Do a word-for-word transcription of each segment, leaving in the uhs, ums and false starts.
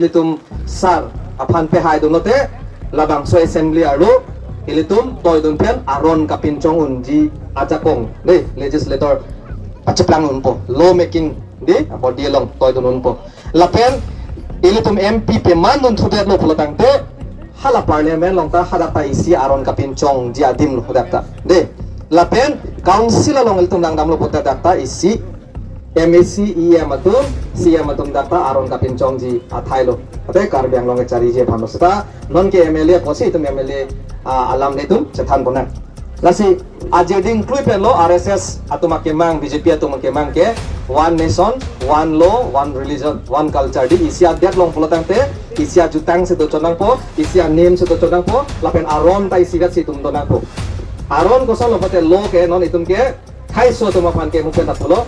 ilitum sar aphan pehai dun lote, labangso assembly arlo ilitum toidun pen aron kapinchong unji ajakong, de, legislator pacheplang unpo, law making, de, abodi along toidun unpo. Lapen ilitum M P peman dun thudet lo pulo tangte, hala parliament along ta hadak ta isi aron kapinchongji adim lo hadak ta, de. Lapen council along ilitum langdam lo pulote dak ta isi M A C, E M atum, C M atum dak ta aron kapinchongji athai lo. Ate Karbi Anglong kechariji aphan lo seta, non ke M L A apotsi itum M L A, ah, alam le itum chethan ponnang. Lasi aje ding klui pen lo R S S atum akemang, B J P atum akemang ke one nation, one law, one religion, one culture, de, isi adet along pulo tangte, isi ajutang si dochot nangpo, isi anim si dochot nangpo, lapen aron ta isivet si itum do nangpo. Aron koson lo pulote, law ke non itum ke Kheiso atum aphan ke mupen ta pulo,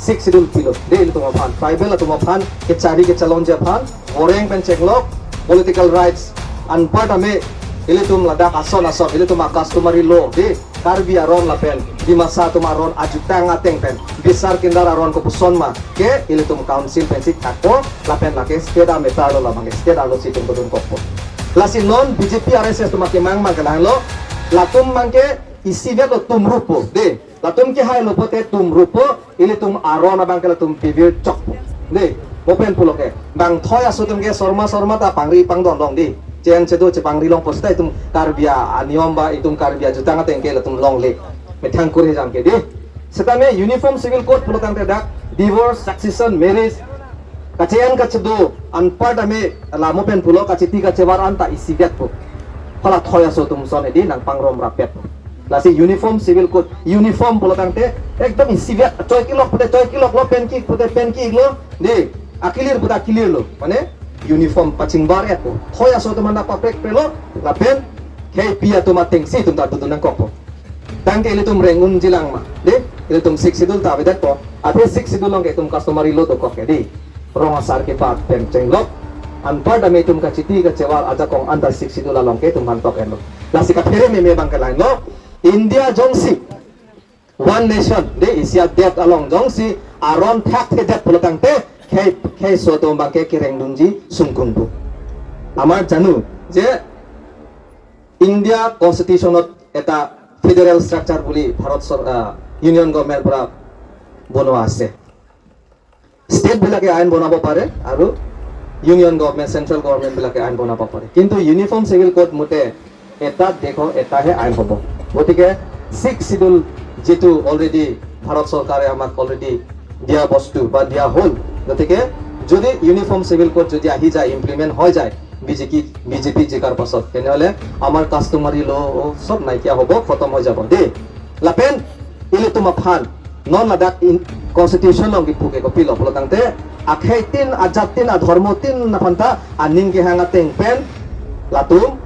Sixth Schedule pilo, de, ilitum aphan, tribal atum aphan kechari kechalonji aphan, voreng pen chenglok, political rights, anparta me, ilitum ladak ason ason, ilitum a-customary law, de, Karbi aron lapen Dimasa atum aron ajutang ateng pen bisar kindar aron kopuson ma ke ilitum council pensi thakpo, lapen lake state a-matter lo, labang ke state arlo si itum kedun kokpo. Lasi non B J P R S S atum akemang mang kelang lo, latum mang ke isivet lo, tum rupo, de. Latum kehai lo pulote tum rupo, ilitum aron abang ke latum pivir chokpo, de. Mupen pulo ke, bang thoi aso atum ke sorma sorma ta pangri pangdon long, de. Chen chedo chepangri longpo seta itum Karbi a-, aniyom ba itum Karbi ajutang ateng ke latum longle. Methang kur hejam ke, de. Setame Uniform Civil Code pulo tangte dak divorce, succession, marriage, kache-en kachedo, anparta me, la mupen pulo kachiti kachevar anta isivetpo. Hala thoi aso atum ason, de, nangpangrom rapet. Lasi Uniform Civil Code, uniform pulo tangte ekdom isivet, choi kelok pulote choi kelok lo, pen ke-ik pulote pen ke-ik lo, de, akilir pulote akilir lo. Mane uniform pachingbar-etpo. Thoi aso atum anta paprek prelo, lapen khei pi atum atengsi itum ta dodun nangkokpo. Tangte ilitum reng unji lang ma, de, ilitum Sixth Schedule ta avedetpo, athe Sixth Schedule along ke itum customary law dokok ke, de. Rong asar kebat pen chenglok, anparta me itum kachiti kachevar ajakong anta Sixth Schedule along ke itum mantok enlo. Lasi kaphere meme abang ke lahenlo, India jongsi one nation, de, isi adet along jongsi aron thakthedet pulo tangte, khei, kheiso atum abang ke kerengdunji sungkun pu. Amar janu je India Constitution ot এটা federal structure বুলি ভাৰত চৰ-, আহ, Union Government পৰা বনোৱা আছে। ষ্টেট বিলাকে আইন বনাব পাৰে আৰু Union Government, Central Government বিলাকে আইন বনাব পাৰে, কিন্তু Uniform Civil Code মতে এটা দেশৰ এটাহে আইন হ'ব। গতিকে Sixth Schedule যিটো already ভাৰত চৰকাৰে আমাক already দিয়া বস্তু বা দিয়া হ'ল, গতিকে যদি Uniform Civil Code যদি আহি যায়, ইমপ্লিমেণ্ট হৈ যায়, বিজেপি, বিজেপি জিকাৰ পাছত, তেনেহ'লে আমাৰ কাষ্টমাৰী ল' চব নাইকিয়া হ'ব, খতম হৈ যাব দেই। Lapen ilitum aphan non ladak in constitution along kipu ke kopilo pulo tangte, akhei tin, ajat tin, adhormo tin aphan ta aning kehang ateng pen latum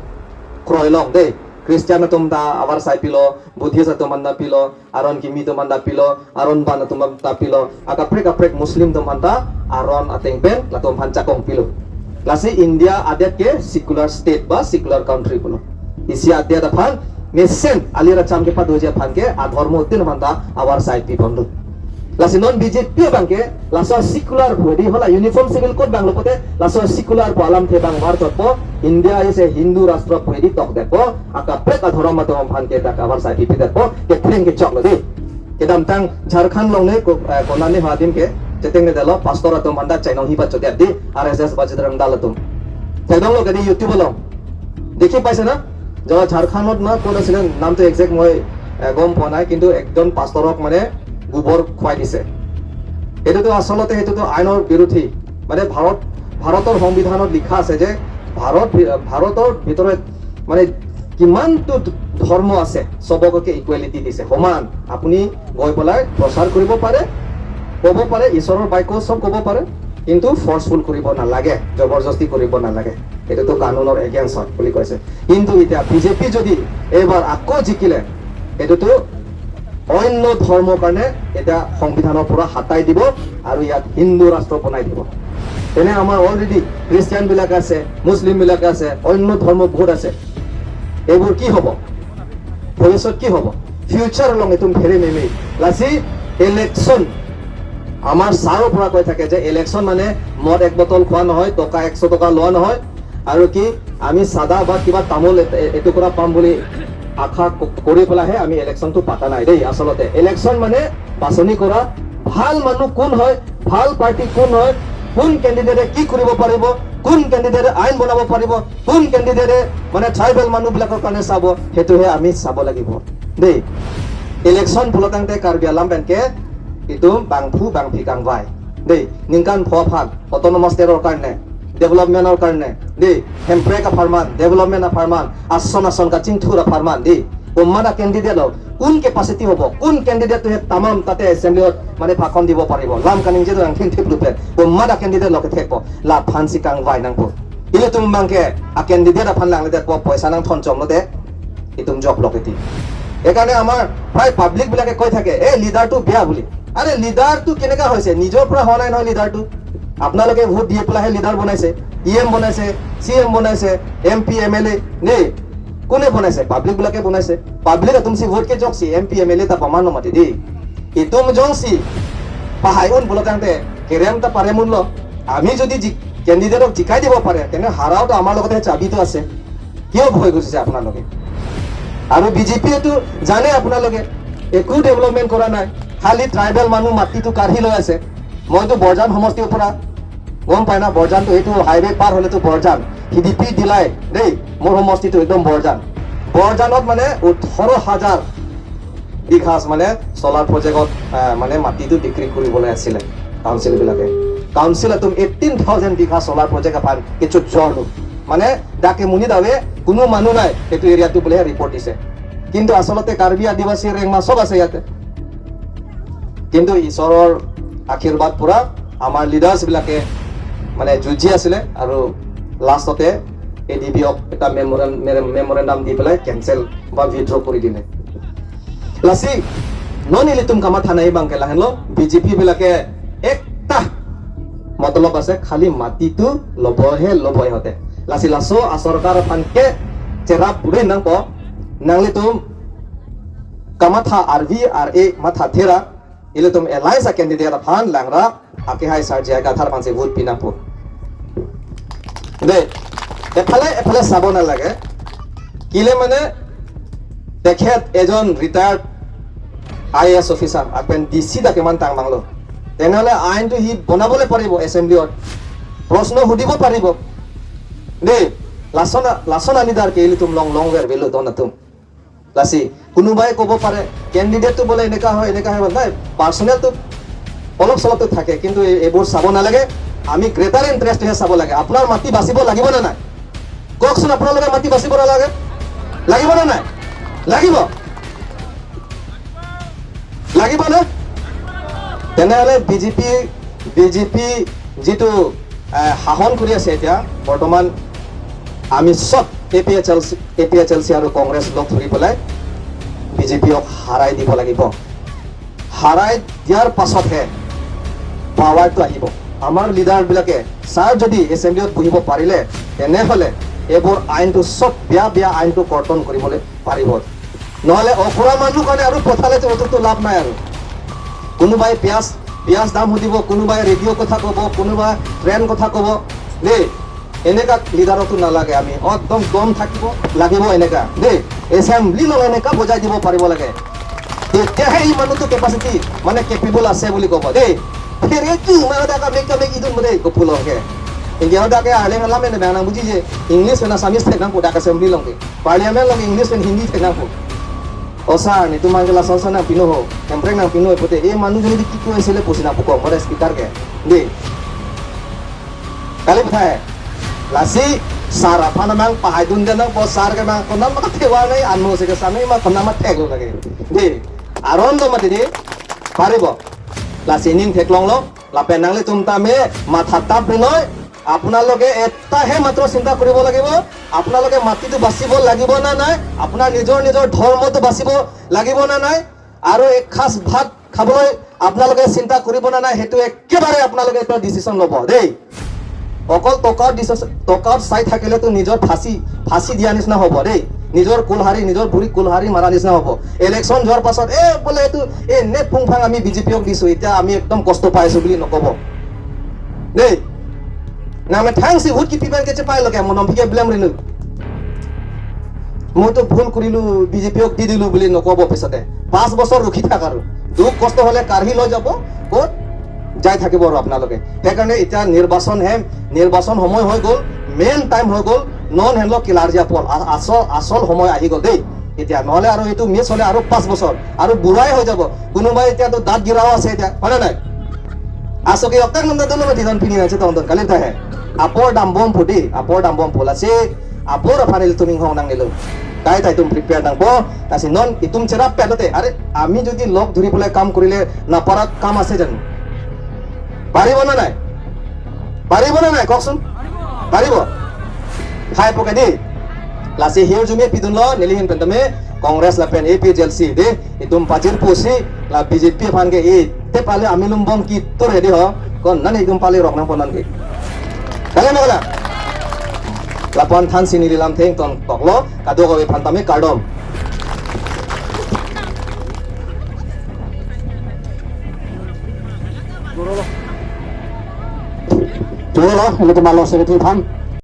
kroilong dei. Christian atum ta avarsai pilo, Buddhist atum anta pilo, aron kimi atum anta pilo, aron ban atum anta pilo, akaprek kaprek Muslim atum anta aron ateng pen latum aphan chakong pilo. Lasi India adet ke secular state ba secular country pulo. Isi adet aphan mesen alir acham kepadoji aphan ke adhormo tin aphanta avarsai pi ponlo. Lasi non B J P abang ke laso secular pu hedi, hola Uniform Civil Code abang lo pote laso secular pu alamthe abang var chotpo, India is a Hindu rashtra pu hedi tokdetpo, akaprek adhorom atum aphan ke dak avarsai pi pidetpo, kethreng kechok lo dei. Kedamtang Jharkhand along ne ko, eh, konane hadim ke chetengledetlo, pastor atum aphanta chainong hi pachodet dei, R S S Bajrang Dal atum. Thekdong lo kedi YouTube along. দেখি পাইছে না? যারা ঝাৰখণ্ডত না ক'ত আছিলে, নামটো একজেক্ট মই, এ, গম পোৱা নাই, কিন্তু একজন পাষ্টৰক মানে গোবৰ খুৱাই দিছে। এইটোতো আচলতে সেইটোতো আইনৰ বিৰোধী। মানে ভাৰত, ভাৰতৰ সংবিধানত লিখা আছে যে ভাৰত ভি-, ভাৰতৰ ভিতৰত মানে কিমানটো ধৰ্ম আছে, চবকে ইকুৱেলিটি দিছে, সমান। আপুনি গৈ পেলাই প্ৰচাৰ কৰিব পাৰে, ক'ব পাৰে, ঈশ্বৰৰ বাক্য চব ক'ব পাৰে, কিন্তু ফৰ্চফুল কৰিব নালাগে, জবৰদস্তি কৰিব নালাগে। এইটোতো কানুনৰ এগেইনষ্ট হয় বুলি কৈছে। কিন্তু এতিয়া বিজেপি যদি এইবাৰ আকৌ জিকিলে, এইটোতো অন্য ধৰ্মৰ কাৰণে এতিয়া সংবিধানৰ পৰা হাতাই দিব আৰু ইয়াত হিন্দু ৰাষ্ট্ৰ বনাই দিব। তেনে আমাৰ অলৰেডি খ্ৰীষ্টিয়ান বিলাক আছে, মুছলিম বিলাক আছে, অন্য ধৰ্ম বহুত আছে। এইবোৰ কি হ'ব? ভৱিষ্যত কি হ'ব? ফিউচাৰ along এইটো ফেৰে মেমে। Lasi election আমাৰ ছাৰৰ পৰা কৈ থাকে যে ইলেকশ্যন মানে মদ এক বটল খোৱা নহয়, টকা একশ টকা লোৱা নহয়, আৰু কি আমি চাদা বা কিবা তামোল এ- এ- এটুকুৰা পাম বুলি আশা ক- কৰি পেলাইহে আমি ইলেকশ্যনটো পাতা নাই দেই। আচলতে ইলেকশ্যন মানে বাছনি কৰা, ভাল মানুহ কোন হয়, ভাল পাৰ্টি কোন হয়, কোন কেণ্ডিডেটে কি কৰিব পাৰিব, কোন কেণ্ডিডেটে আইন বনাব পাৰিব, কোন কেণ্ডিডেটে মানে ট্ৰাইবেল মানুহবিলাকৰ কাৰণে চাব, সেইটোহে আমি চাব লাগিব দেই। ইলেকশ্যন বুলতাংতে কাৰ্বি আংলং বেংকে ইটো বাংফু বাংফি kangvai দেই। Ningkan pho aphan autonomous state-or karne, development-or karne দেই, Hemprek apharman, development apharman, ason ason kachingthur apharman দেই, komat a-candidate lo, কোন capacity হ'ব, কোন কেণ্ডিডেটে tamam তাতে এছেম্বলিত মানে ভাষণ দিব পাৰিব, lam kaningje do nangthin thip lupe, komat a-candidate lo kethekpo, laphansi kangvai nangpo. Ilitum bangke a-candidate aphan langledet po, পইচা nangthon chomlote itum job lok iti. সেইকাৰণে আমাৰ প্ৰায় পাব্লিকবিলাকে কৈ থাকে, "এ, লিডাৰটো বেয়া" বুলি। আৰে, লিডাৰটো কেনেকা হৈছে? নিজৰ পৰা হোৱা নাই নহয় লিডাৰটো। আপোনালোকে ভোট দি পেলাইহে লিডাৰ বনাইছে, ই এম বনাইছে, চি এম বনাইছে, M P, M L A, নেই? কোনে বনাইছে? পাব্লিকবিলাকে বনাইছে। Public atumsi vote ke jongsi M P, M L A ta paman lo mati di. Itum jongsi pahai un bulotangte kerem ta parem unlo. আমি যদি জি- কেণ্ডিডেটক জিকাই দিব পাৰে, তেনে হাৰাওতো আমাৰ লগতে চাবিটো আছে। কিয় ভয় কৰিছে আপোনালোকে? আৰু বিজেপিয়েতো জানে আপোনালোকে একো ডেভেলপমেণ্ট কৰা নাই, খালি ট্ৰাইবেল মানুহ মাটিটো কাঢ়ি লৈ আছে। মইতো বৰজান সমষ্টিৰ পৰা, গম পায় না, বৰজানটো এইটো হাইৱে পাৰ হ'লেতো বৰজান, হিডিপি দিলাই দেই, মোৰ সমষ্টিটো একদম বৰজান। বৰজানত মানে ওঠৰ হাজাৰ বিঘা মানে চ'লাৰ প্ৰজেক্টত, আহ, মানে মাটিটো বিক্ৰী কৰিবলৈ আছিলে কাউন্সিলবিলাকে। কাউন্সিল atum eighteen thousand বিঘা চ'লাৰ প্ৰজেক্ট aphan কিছু জল মানে ডাকে মুনি দাবে কোনো মানুহ নাই এইটো এৰিয়াটো বুলিহে ৰিপৰ্ট দিছে। কিন্তু আচলতে কাৰ্বি আদিবাসী ৰেংমা চব আছে ইয়াতে। কিন্তু ঈশ্বৰৰ আশীৰ্বাদ পুৰা আমাৰ লিডাৰ্ছবিলাকে মানে যুঁজি আছিলে আৰু লাষ্টতে এ ডি বিক এটা মেমৰেন- মেৰে- মেমৰেণ্ডাম দি পেলাই কেঞ্চেল বা উইথড্ৰ কৰি দিলে। Lasi non ilitum kamatha nai bangke lahenlo, বিজেপিবিলাকে একটা মতলব আছে, খালি মাটিটো ল'বহে ল'ব ইহঁতে। Lasi laso a-চৰকাৰ aphan ke cherap buri nangpo, nanglitum kamatha arvi ar-e matha thera, ilitum alliance a-candidate aphan langra, akehai Sar J I Kathar aphansi vote pi nangpo. Dei, ephale, ephale sabo nalage. Kile mane, তেখেত এজন retired I A S officer, আক পেন D C dak keman tang banglo. তেনেহ'লে আইনটো সি বনাবলৈ পাৰিব এছেম্বলিত, প্ৰশ্ন সুধিব পাৰিব। দেই, lason a- lason a-leader ke ilitum long long ver velo don atum. Lasi, কোনোবাই ক'ব পাৰে, কেণ্ডিডেটটো বোলে এনেকা হয়, এনেকা হয়, নাই, পাৰ্চনেলটো অলপ চলপটো থাকে, কিন্তু এই- এইবোৰ চাব নালাগে। আমি গ্ৰেটাৰ ইণ্টাৰেষ্টটোহে চাব লাগে। আপোনাৰ মাটি বাচিব লাগিব নে নাই? কওকচোন, আপোনালোকে মাটি বাচিব নালাগে? লাগিব নে নাই? লাগিব। লাগিব নে? তেনেহ'লে বিজেপি, বিজেপি যিটো, আহ, শাসন কৰি আছে এতিয়া বৰ্তমান, আমি চব A P H L C, A P H L C আৰু কংগ্ৰেছ লগ ধৰি পেলাই বিজেপিক হাৰাই দিব লাগিব। হাৰাই দিয়াৰ পাছতহে পাৱাৰটো আহিব। আমাৰ লিডাৰবিলাকে, ছাৰ যদি এছেম্বলিত বহিব পাৰিলে, তেনেহ'লে এইবোৰ আইনটো চব বেয়া বেয়া আইনটো কৰ্তন কৰিবলৈ পাৰিব। নহ'লে অকৰা মানুহ কাৰণে আৰু পঠালেতো এইটোতো লাভ নাই আৰু। কোনোবাই পিয়াজ, পিয়াজ দাম সুধিব, কোনোবাই ৰেডিঅ' কথা ক'ব, কোনোবাই ট্ৰেইন কথা ক'ব, দেই। এনেকা লিডাৰকতো নালাগে আমি। একদম দম থাকিব লাগিব এনেকা, দেই। এছেম্বলি লগ এনেকা বজাই দিব পাৰিব লাগে। তেতিয়াহে এই মানুহটো কেপাচিটি, মানে কেপেবল আছে বুলি ক'ব, দেই। ফেৰে কি ইমান এটা কামে কামে কি তুমি দেই, কপুলকে। ইণ্ডিয়া এটা কে আলে মেলা মেনে বেয়া না বুজি যে ইংলিছ না আছামিছ থাক না কোটা এছেম্বলি লগে। পাৰ্লিয়ামেণ্ট লগে ইংলিছ and হিন্দী থাক না কো। অ ছাৰ, নিতু মাংগেলা চলচা না পিনো হ, এম্প্ৰেক না পিনো হ, পতে এই মানুহ যদি কি কৈ আছিলে পচি না পোকো, মৰে স্পিকাৰ কে। দেই। Kali bthai. Lasi sar aphan amang pahai dun den, bo sar ke mang konam ma thewa nai, anmo si ke sami ma konam ma theklo lagi. Dei, aron do mati dei, paribo. Lasi ning theklonglo, lapen nanglitum tame matha tap rinoi, আপোনালোকে এটাহে মাত্ৰ চিন্তা কৰিব লাগিব, আপোনালোকে মাটিটো বাচিব লাগিব নে নাই, আপোনাৰ নিজৰ নিজৰ ধৰ্মটো বাচিব লাগিব নে নাই, আৰু এসাঁজ ভাত খাবলৈ আপোনালোকে চিন্তা কৰিব নে নাই, সেইটো একেবাৰে আপোনালোকে এটা ডিচিশ্যন ল'ব দেই। অকল টকাৰ ডিচিশ্যন, টকাত চাই থাকিলেতো নিজৰ ফাঁচী, ফাঁচী দিয়া নিচিনা হ'ব দেই। Nijor kulhari, nijor bhuri kulhari mara nisna hobo. Election jor pasot, "Eh, bole itu, eh, ne phungphang ami B J P ok disu, itya ami ekdom kosto paisu," buli nokobo. Dei. Nang methang si vote kipi pen kechepai lo ke, mo non aphi ke blame rinu. "Mo to bhul kurilu, B J P ok di dilu," buli nokobo pisote. Pas bosor rukhi thak aru. Dukh kosto hole karhi lo jabo, kot jai thakibo aru apnaloke. Hekarne itya nirbachon hem, nirbachon homoy hoi gol, main time hoi gol, non henlo kilarji apor, a-, asol, asol homoy ahi gol dei. Itya nohole aru itu miss hole aru pas bosor, aru burai hoi jabo. Kunuba itya to dat girao ase itya, hoi na nai? Aso ke oktak namda dolo mati don pini na chetong don kali ta he. Apor dambom pudi, apor dambom pula si, apor aphan ilitum inghong nangnelo. Tai tai itum prepare nangpo, lasi non itum cherap pet lote. Are, ami jodi lok dhuri pule kam kurile naparak kam ase jani. Paribo na nai? Paribo na nai, koksun? Paribo. Hai poke dei. Lasi hirjume pidunlo, neli ahin pen tame, Congress lapen A P H L C dei. Itum pajir pusi, la B J P aphan ke, eh, te pale ami lumbom kitur he dei ho. Ko non itum pale rok nangpo non ke. Kali ma kali? Lapu-an thansi neli lam thengtong toklo, kadokave aphan tame kardom. Tunggu lo, ini kemalo secretary aphan.